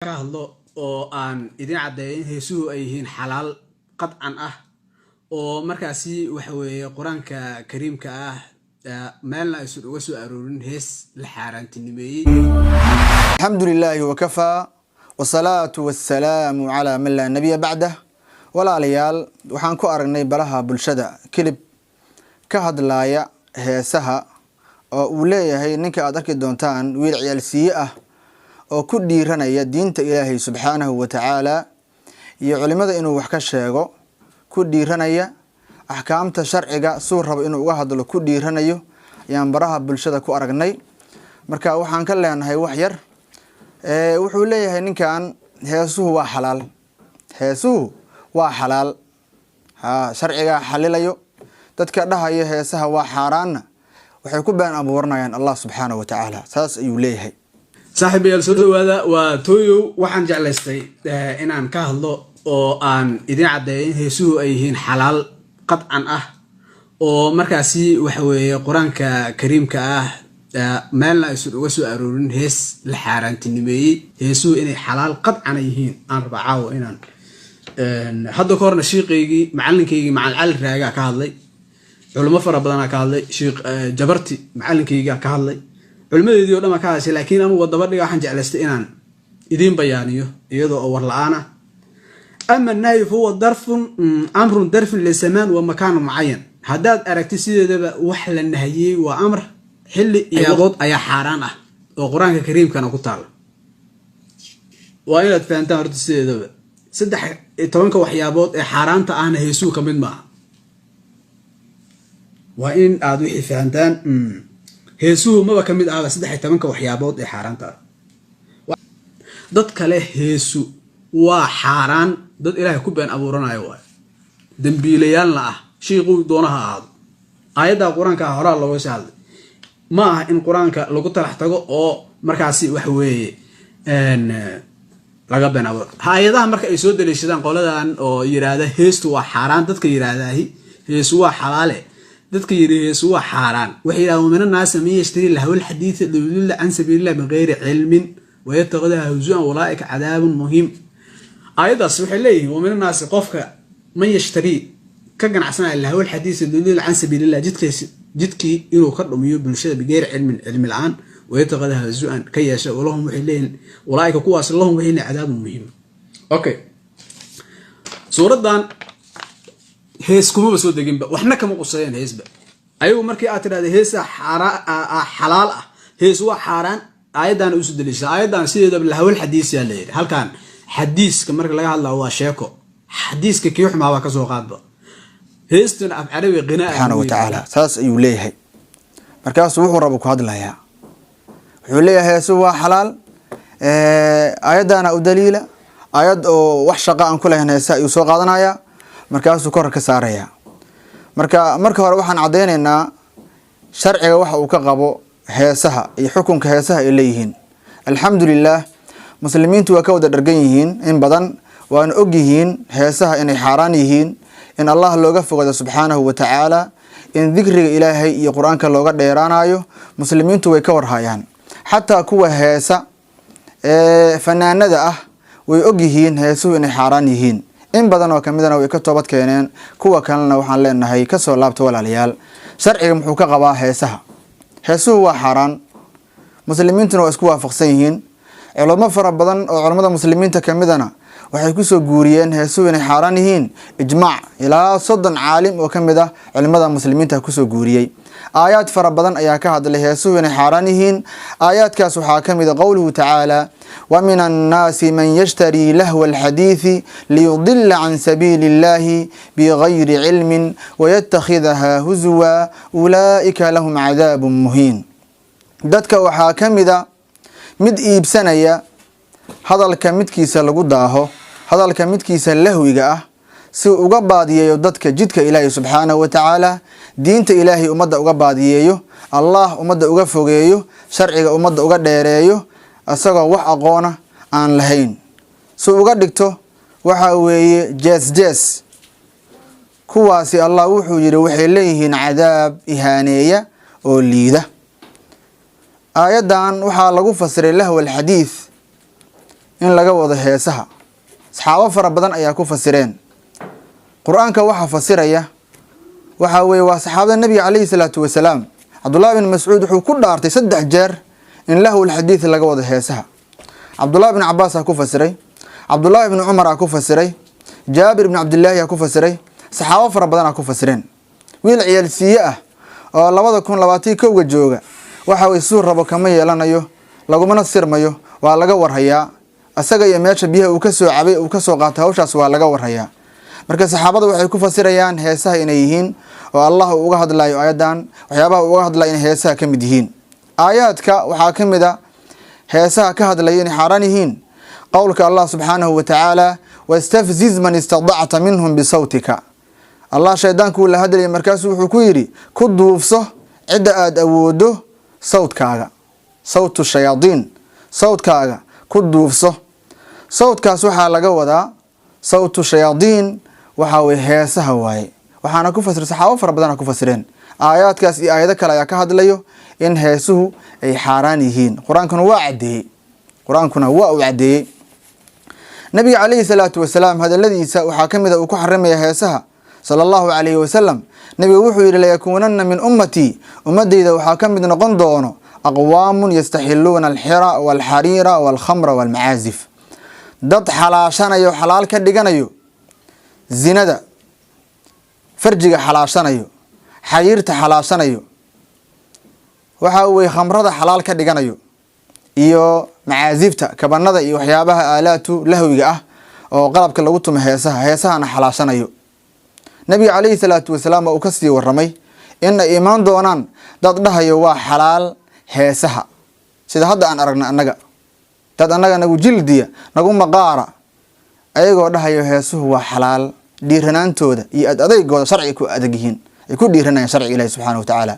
Ka hadlo oo aan idin caddeeyo in heesuhu ay yihiin xalaal qadcan ah, oo markaasi waxa weeye Qur-aanka Kariimka ah meelna aysan uga soo aroorin hees la xaaraantinimeeyey. الحمد لله وكفى والصلاة والسلام على من لا نبي بعده. Walaalayaal, waxaan ku aragnay baraha bulshada clip ka hadlaaya heesaha oo uu leeyahay ninka aad arki doontaan, wiil ciyaalsiiye ah oo ku dhiiranaya diinta Ilaahay subxaanahu wa tacaala iyo culimada inuu wax ka sheego ku dhiiranaya, axkaamta sharciga suu rabo inuu uga hadlo ku dhiiranayo ayaan baraha bulshada ku aragnay. Marka waxaan ka leenahay wax yar. Wuxuu leeyahay ninkan heesuhu waa xalaal, heesuhu waa xalaal, ha sharcigaa xalilayo. Dadka dhahaya heesaha waa xaaraanna waxay ku been abuuranayaan Allah subxaanahu wa tacaala, saas ayuu leeyahay. Saaxiibayaal, soo dhawaada, waa Tooyow. Waxaan jeclaystay inaan ka hadlo oo aan idin caddeeyo in heesuhu ay yihiin xalaal qadcan ah, oo markaasi waxa weeye Qur-aanka Kariimka ah meelna aysan uga soo aroorin hees la xaaraantinimeeyey. Heesuhu inay xalaal qadcana yihiin aan rabaa caawa inaan hadda ka horna shiiqaygii, macalinkaygii, Macalin Cali Raagaa ka hadlay, culimo fara badanaa ka hadlay, Shiikh Jabarti macalinkaygaa ka hadlay, culimadeedii o dhan baa ka hadashay, laakiin anugu daba dhiga waxaan jeclaystay inaan idiin bayaaniyo iyadoo oo war la-aan ah. أما النهي فهو ضرف أمر ظرف لزمان ومكان معين. Haddaad aragti sideedaba wax la nahiyey waa amar xilli iyaabood ayaa xaaraan ah oo Qur-aanka Kariimkana ku taala. Waa inaad fahantaan horta sideedaba 13-ka waxyaabood ee xaaraanta ahna heesuu ka mid maaha. Waa in aad wixii fahantaan, heesuhu maba ka mid ahba 13-ka waxyaabood ee xaaraanta ah. Dad kale heesu waa xaaraan, dad Ilaahay ku been abuuranayo waayo, dembiilayaalna ah, shiiquu doonaha ahaado. Aayadda Qur-aanka ah horaa looga soo hadlay. Ma aha in Qur-aanka lagu talax tago oo markaasi waxa weeye laga been abuuro hay-adaha. Marka ay soo daliishadaan qoladan oo yiraahda heestu waa xaaraan, dadka yirahdaahi heesu waa xalaale, dadka yiri heesu waa xaaraan, waxay yidhahdeen: ومن الناس من يشتري لهو الحديث ليضل عن سبيل الله بغير علم ويتخذها هزوا أولئك عذاب مهين. Aayaddaas waxay leeyihiin: ومن الناس qofka من يشتري ka ganacsanaya لهو الحديث ليضل عن سبيل الله, jidkiis jidkii inuu ka dhumiyo bulshada, بغير علم cilmi la-aan, ويتخذها هزوا ka yeesha, ولهم waxay leeyihiin, أولئك kuwaas, لهم waxay leeyihin عذاب مهين. Okay, suuraddan hees kumaba soo deginba, waxna kama quseeyaan heesba ayagu. Markii aad tidhahda heesa xalaal ah, hees waa xaaraan, aayaddaana usoo daliisha. Aayaddan sideedaba لهو الحديث yaa layidhi. Halkan xadiiska marka laga hadlaa waa sheeko, xadiiska kii xumaabaa kasoo qaadba, heestuna af Carabi qinaa. Subxaana wa tacaala, saas ayuu leeyahay. Markaasuu wuxuu rabo ku hadlayaa, wuxuu leeyahay heesu waa xalaal, aayaddaana u daliila. Aayad oo wax shaqa aan ku lahayn heesa ayuu soo qaadanayaa, markaasuu kor ka saaraya. Marka marka hore waxaan caddeynaynaa sharciga waxa uu ka qabo heesaha iyo xukunka heesaha ay leeyihiin. Alxamdulilah, muslimiintu waa ka wada dhargan yihiin in badan, waana og yihiin heesaha inay xaaraan yihiin, in Allah looga fogaado subxaanahu wa tacaala, in dikriga Ilaahay iyo Qur-aanka looga dheeraanayo. Muslimiintu way ka warhayaan, xataa kuwa heesa ee fanaanada ah way og yihiin heesuhu inay xaaraan yihiin. In badan oo kamidana way ka toobad keeneen, kuwa kalena waxaan leenahay kasoo laabta. Walaalayaal, sharciga muxuu ka qabaa heesaha? Heesuhu waa xaaraan, muslimiintuna waa isku waafaqsan yihiin. Culamo fara badan oo culamada muslimiinta kamidana waxay kusoo guuriyeen heesuhu inay xaaraan yihiin, ijmaac ilaa 30 caalim oo kamid ah culimada muslimiinta kusoo guuriyey. Aayaad fara badan ayaa ka hadlay heesuhu inay xaaraan yihiin. Aayaadkaas waxaa kamid a قوله تعالى: ومن الناس من يشتري لهو الحديث ليضل عن سبيل الله بغير علم ويتخذها هزوا أولئك لهم عذاب مهين. Dadka waxaa ka mida mid iibsanaya hadalka midkiisa lagu daaho, hadalka midkiisa lahwiga ah, si uu uga baadiyeeyo dadka jidka Ilaahay subxaanahu wa tacaala, diinta Ilaahay ummadda uga baadiyeeyo, Allah ummadda uga fogeeyo, sharciga ummadda uga dheereeyo, isagoo wax aqoona aan lahayn, si uga dhigto waxa weeye jees jees. Kuwaasi Allah wuxuu yidhi waxay leeyihiin cadaab ihaaneeya oo liida. Aayaddan waxaa lagu fasiray لهو الحديث. in laga wado heesaha. Saxaabo fara badan ayaa ku fasireen. Qur-aanka waxaa fasiraya waxaa weeye waa saxaabada nabiga calayhi salaatu wasalaam. Cabdullahi bin Mascuud wuxuu ku dhaartay 3 jeer in lahwul xadiid laga wado heesaha. Cabdullahi bin Cabaas aa ku fasiray, Cabdullahi bin Cumar aa ku fasiray, Jaabir bin Cabdillaahi aa ku fasiray, saxaabo fara badan aa ku fasireen. Wiil ciyaalsiiye ah oo 2021 jooga waxa uu suu rabo kama yeelanayo, lagumana sirmayo, waa laga warhayaa. Asaga iyo meesha biyaha uu ka soo cabay uu ka soo qaatay hawshaas waa laga warhayaa. Marka saxaabada waxay ku fasirayaan heesaha inay yihiin oo Allah uu uga hadlayo aayadan, waxyaabaha uu uga hadlayo inay heesaha ka mid yihiin. Aayaadka waxaa ka mid ah heesaha ka hadlaya inay xaaraan yihiin qowlka Allah subxaanahu wa tacaala: wastafziz man istadacta minhum bisawtika. Allah shaydaanku la hadlayay, markaasuu wuxuu ku yidhi ku duufso cidda aada awoodo sawdkaaga, sawtu shayaadiin, sawdkaaga ku duufso. Sawdkaas waxaa laga wadaa sawtu shayaadiin, waxaa weye heesaha waaye. Waxaana ku fasir saxaabo fara badan ku fasireen. Aayaadkaas iyo aayado kale ayaa ka hadlayo in heesuhu ay xaaraan yihiin. Qur-aankuna waa caddeeyey, qur-aankuna waa uu caddeeyey. Nabiga calayhi salaatu wasalaam hadaladiisa waxaa ka mid a uu ku xarimaya heesaha sala allahu calayhi wasalam. Nabiga wuxuu yidhi: layakuunanna min ummatii, ummadeyda waxaa ka mid noqon doono aqwaamun yastaxiluuna alxira waalxariira waalkhamra waalmacaazif, dad xalaashanayo, xalaal ka dhiganayo zinada, farjiga xalaashanayo, xariirta xalaashanayo, waxa weye khamrada xalaal ka dhiganayo, iyo macaazifta, kabanada iyo waxyaabaha aalaatu lahwiga ah oo qalabka lagu tumo heesaha, heesahana xalaashanayo. Nabiga calayhi salaatu wasalaam waa uu kasii waramay in ay imaan doonaan dad dhahayo waa xalaal heesaha, sida hadda aan aragna annaga, dad annaga nagu jildiya nagu maqaara, ayagoo dhahayo heesuhu waa xalaal. Dhiiranaantooda iyo ad adeygooda sharciga ku adag yihiin, ay ku dhiiranayaan sharciga Ilahi subxaanahu watacaala.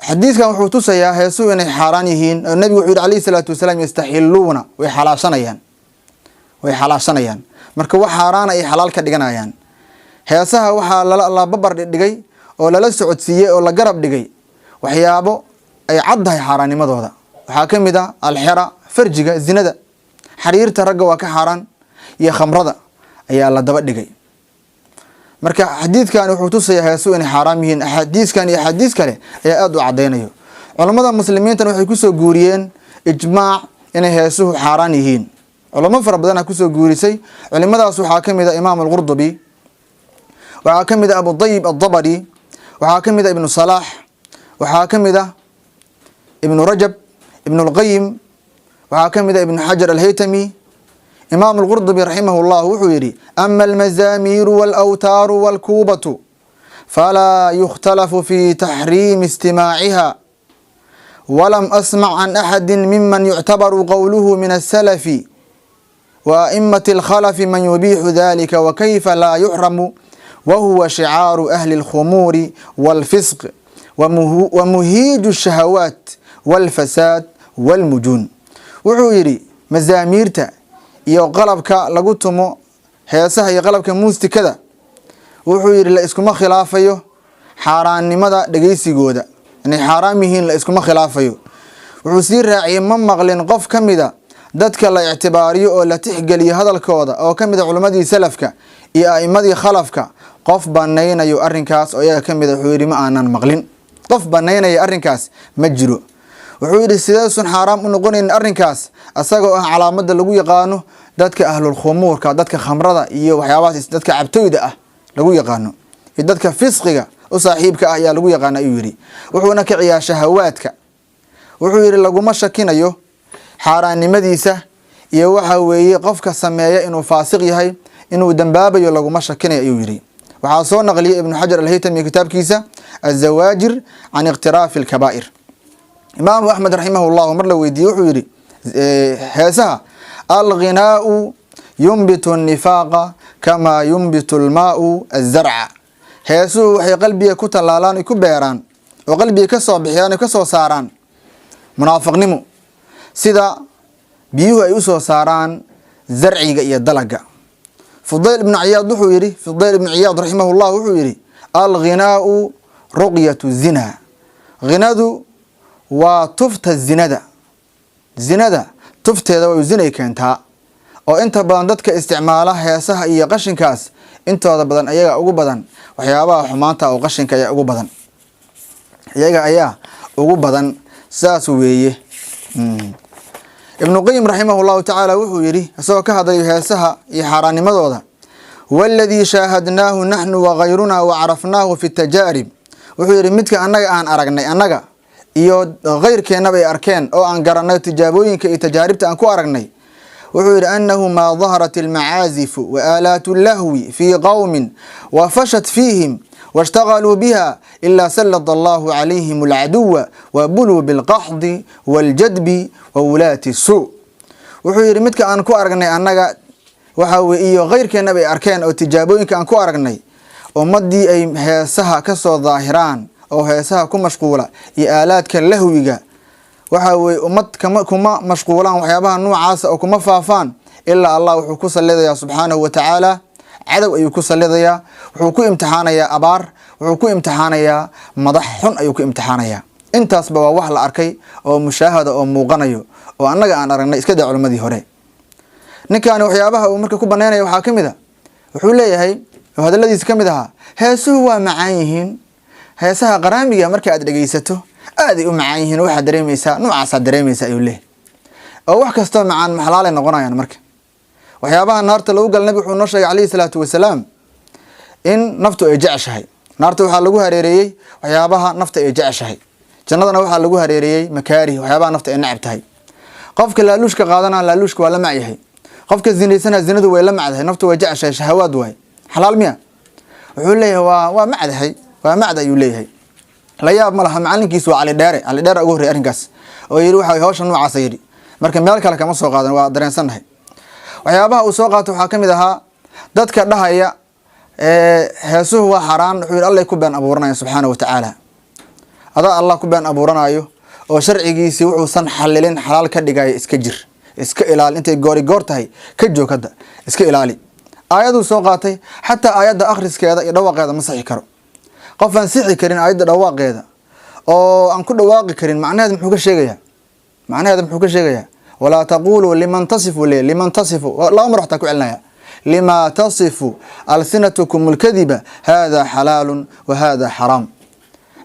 Xadiidkan wuxuu tusayaa heesuhu inay xaaraan yihiin, oo nabigu wuxuu yihi calayhi salaatu wasalaam: yastaxiluuna, way xalaashanayaan, way xalaashanayaan. Marka wax xaaraana ay xalaal ka dhiganayaan. Heesaha waxaa la babar dhigay oo lala socodsiiyey oo la garab dhigay waxyaabo ay caddahay xaaraannimadooda. Waxaa ka mid ah alxira, farjiga, zinada, xariirta ragga waa ka xaaraan, iyo khamrada ayaa la daba dhigay. Marka xadiidkan wuxuu tusayaa heesuhu inay xaaraam yihiin. Axaadiiskan iyo axaadiis kale ayaa aada u caddaynayo. Culammada muslimiintana waxay kusoo guuriyeen ijmaac inay heesuhu xaaraan yihiin. Culamo fara badana kusoo guurisay. Culimadaas waxaa ka mid a Imaam Alqurdubi, waxaa ka mid a Abudayib Adabari, waxaa ka mid a Ibnu Salaax, waxaa ka mid a Ibnu Rajab, Ibnu Lqayim, waxaa ka mid a Ibnu Xajar Alhaytami. Imaam Alqurdubi raximah llah wuxuu yidhi: ama almazaamiiru walawtaaru walkuubatu falaa yukhtalafu fi taxriimi istimaaciha, walam asmac can axadi miman yuctabaru qowluhu min asalafi wa aimati alkhalafi man yubiixu dalika, wakayfa laa yuxramu wahuwa shicaaru ahli alkhumuuri walfisq wamuhiiju ashahawaat walfasaad walmujuun. Wuxuu yidhi mazaamiirta iyo qalabka lagu tumo heesaha iyo qalabka muustikada, wuxuu yidhi la iskuma khilaafayo xaaraannimada dhegeysigooda, inay xaaraam yihiin la iskuma khilaafayo. Wuxuu sii raaciyey: ma maqlin qof ka mida dadka la ictibaariyo oo la tixgeliyo hadalkooda oo ka mid a culimmadii salafka iyo a'imadii khalafka qof banaynayo arrinkaas oo iyaga ka mid a. Wuxuu yidhi ma aanan maqlin qof banaynaya arrinkaas, ma jiro. Wuxuu yidhi sideesun xaaraam u noqonaynin arrinkaas, asagoo ah calaamada lagu yaqaano dadka ahlulkhumuurka, dadka khamrada iyo waxyaabahaas, dadka cabtoyda ah lagu yaqaano, iyo dadka fisqiga u saaxiibka ah ayaa lagu yaqaana, ayuu yidhi. Wuxuuna kiciyaa shahawaadka. Wuxuu yidhi laguma shakinayo xaaraannimadiisa, iyo waxa weeye qofka sameeya inuu faasiq yahay, inuu dambaabayo laguma shakinayo, ayuu yidhi. Waxaa soo naqliyay Ibnu Xajar Alhaytami kitaabkiisa Azawaajir can iqtiraafi alkabaa'ir. Imaamu Axmed raximah llahu mar la weydiiyey wuxuu yidhi heesaha: alghinaau yunbitu annifaaqa kamaa yunbitu almaau azarca. Heesuhu waxay qalbiga ku tallaalaan, ku beeraan oo qalbiga ka soo bixiyaan o ka soo saaraan munaafiqnimo, sida biyuhu ay usoo saaraan zarciga iyo dalaga. Fudayl ibnu Ciyaad wuxuu yidhi, Fudayl ibnu Ciyaad raximah llah wuxuu yidhi: alghinaau ruqyatu zina, ghinadu waa tufta zinada, zinada Tufteeda way zinay keentaa, oo inta badan dadka isticmaala heesaha iyo qashinkaas intooda badan ayaga ugu badan waxyaabaha xumaanta oo qashinka ayaa ugu badan, iyaga ayaa ugu badan, saas weeye. Ibnu Qayim raximah llahu tacaala wuxuu yidhi isagoo ka hadlayo heesaha iyo xaaraannimadooda: "Waladii shaahadnaahu naxnu wagayrunaa wacarafnaahu fi tajaarib." Wuxuu yidhi midka annaga aan aragnay, annaga iyo keyrkeennaba ay arkeen oo aan garanay tijaabooyinka iyo tajaaribta aan ku aragnay, wuxuu yidhi: "Annahu maa daharat almacaazifu wa aalaatu lahwi fii qowmin wa fashat fiihim washtaqaluu biha ilaa salada allahu calayhim alcaduwa wabuluu bilqaxdi waaljadbi wa wulaati suu." Wuxuu yidhi midka aan ku aragnay annaga waxa weye iyo keyrkeennaba ay arkeen oo tijaabooyinka aan ku aragnay, ummadii ay heesaha kasoo daahiraan oo heesaha ku mashquula iyo aalaadka lahwiga, waxa weye ummad kama kuma mashquulaan waxyaabaha noocaasa oo kuma faafaan, ilaa Allah wuxuu ku salidayaa subxaanahu wa tacaala cadow ayuu ku salidayaa, wuxuu ku imtixaanayaa abaar, wuxuu ku imtixaanayaa madax xun ayuu ku imtixaanayaa. Intaasba waa wax la arkay oo mushaahada oo muuqanayo oo annaga aan aragnay, iska daa culimadii hore. Ninkaani waxyaabaha uu marka ku banaynaya waxaa ka mid a, wuxuu leeyahay oo hadaladiisa ka mid ahaa: heesuhu waa macaan yihiin, heesaha qaraamiga marka aad dhegeysato aaday u macaan yihiin, waxaad dareemeysaa noocaasaad dareemeysaa, ayuu leeyahay. Oo wax kastoo macaan maxalaalay noqonayaan. Marka waxyaabaha naarta lagu gala, nabig wuxuu noo sheegay calayhi salaatu wasalaam in naftu ay jeceshahay. Naarta waxaa lagu hareereeyey waxyaabaha nafta ay jeceshahay, jannadana waxaa lagu hareereeyey makaarih, waxyaabaha nafta ay nacab tahay. Qofka laaluushka qaadana laaluushka waa la macyahay, qofka zinaysana zinadu way la macdahay, naftu way jeceshahay, shahawaad waay. Xalaal miya? Wuxuu leeyahay waa macdahay, waa macda ayuu leeyahay. La yaab ma laha, macalinkiisu waa Cali Dheere. Cali Dheere ugu horrey arrinkaas oo yidhi waxa hawsha noocaasa yidhi. Marka meel kale kama soo qaadan, waa dareensannahay. Waxyaabaha uu soo qaato waxaa ka mid ahaa dadka dhahaya heesuhu waa xaaraan. Wuxuu yidhi Allay ku been abuuranaya subxaana wa tacaala. Adaa Allah ku been abuuranayo oo sharcigiisii wuxuusan xalilin xalaal ka dhigayo. Iska jir, iska ilaali, intay goori goor tahay ka joog hadda, iska ilaali. Aayaduu soo qaatay, xataa aayadda akhriskeeda iyo dhawaaqeeda ma sixi karo. Qof aan sixi karin aayadda dhawaaqeeda oo aan ku dhawaaqi karin, macnaheeda muxuu ka sheegayaa? Macnaheeda muxuu ka sheegayaa? "Walaa taquluu liman tasifu" le liman tasifu, laba mar waxtaa ku celinaya, "lima tasifu alsinatukum alkadiba hada xalaalun wa hada xaraam."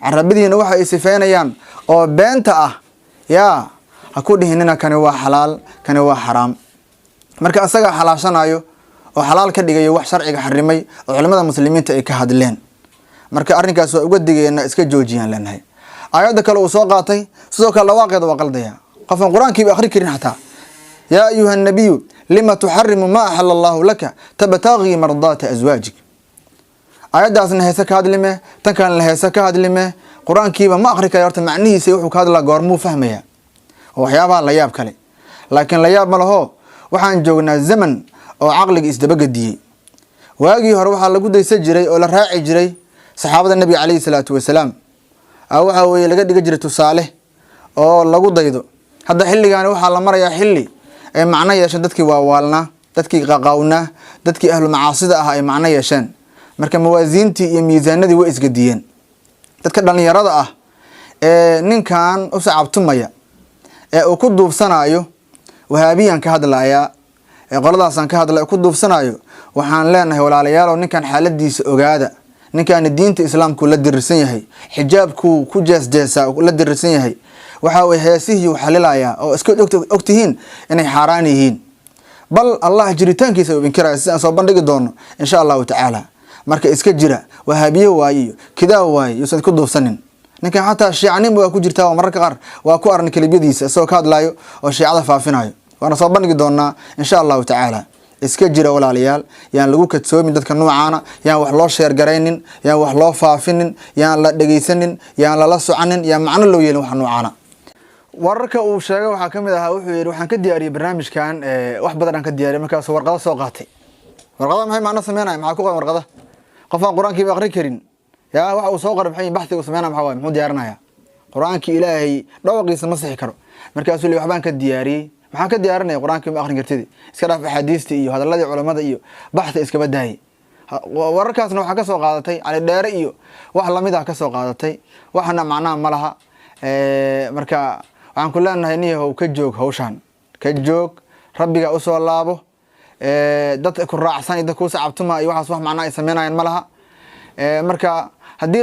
Carabadiina waxa ay sifeynayaan oo beenta ah yaa ha ku dhihinina kani waa xalaal, kani waa xaraam. Marka asagaa xalaashanayo oo xalaal ka dhigayo wax sharciga xarimay oo culimada muslimiinta ay ka hadleen. Marka arrinkaas waa uga digaynaa, iska joojiyaan leenahay. Aayadda kale uu soo qaatay sidoo kale dhawaaqeeda waa qaldaya, qofaan qur-aankiiba akhri karin xataa: "Yaa ayuha nabiyu lima tuxarimu maa axala allahu laka tabtagii mardaata aswaajik." Aayaddaasna heese ka hadlime, tan kalena heese ka hadlime. Qur-aankiiba ma akhri kara horta, macnihiisa wuxuu ka hadlaa goormuu fahmaya? Oo waxyaabaha la yaab kale, laakiin la yaab ma laho. Waxaan joognaa zaman oo caqliga isdabagadiyey. Waagii hore waxaa lagu daysan jiray oo la raaci jiray saxaabada nabiga calayhi salaatu wasalaam, waxa weeye laga dhiga jiray tusaale oo lagu daydo. Hadda xilligaani waxaa la marayaa xilli ay macno yeesheen dadkii waawaalnaa, dadkii qaqaawnaa, dadkii ahlu macaasida ah ay macno yeesheen. Marka mawaasiintii iyo miisaanadii way isgadiyeen. Dadka dhalinyarada ah ee ninkan u sacabtumaya ee uu ku duubsanayo wahaabiyan ka hadlayaa ee qoladaasaan ka hadlaya ku duubsanayo, waxaan leenahay: walaalayaalow, ninkan xaaladiisa ogaada. Ninkaani diinta islaamku la dirirsan yahay, xijaabkuu ku jeesjeesaa la dirirsan yahay, waxa weye heesihii uu xalilayaa oo iska ogtihiin inay xaaraan yihiin, bal Allah jiritaankiisa uu inkiraya, si aan soo bandhigi doono insha Allahu tacaala. Marka iska jira, wahaabiye waaye iyo kidaa waaye yuusan ku duubsanin ninkan. Xataa shiicanimo waa ku jirtaa oo mararka qaar waa ku arnay kelibyadiisa isagoo ka hadlaayo oo shiicada faafinayo, waana soo bandhigi doonaa insha Allahu tacaala. Iska jira walaalayaal, yaan lagu kadsoomin dadka noocaana, yaan wax loo sheergaraynin, yaan wax loo faafinin, yaan la dhegeysanin, yaan lala soconin, yaan macno loo yeelin waxa noocaana. Wararka uu sheegay waxaa kamid ahaa, wuxuu yidhi waxaan ka diyaariyey barnaamijkan, wax badan aan ka diyaariyey. Markaas warqado soo qaatay. Warqada maxay macno sameynaya? Maxaa ku qoran warqada? Qof aan qur-aankiiba aqrin karin yaa waxa uu soo qoray maxay? Baxsiga uu sameynaya maxaa waay? Muxuu diyaarinaya? Qur-aankii Ilaahay dhawaqiisa ma sixi karo. Markaasuu li waxbaan ka diyaariyey. Maxaan ka diyaarinaya? Qur-aankii ma aqrin kartid, iska dhaaf axaadiistii iyo hadaladii culamada iyo baxsi iskaba daayay. Wararkaasna waxaa ka soo qaadatay Cali Dheere iyo wax lamid ah ka soo qaadatay, waxna macnaha ma laha. Marka waxaan ku leenahay niyahow, ka joog hawshaan. Ka joog, rabbiga usoo laabo. Dad ku raacsan iyo dad kuu sacabtuma iyo waxaas wax macnaa ay sameynayaan ma laha. Marka haddii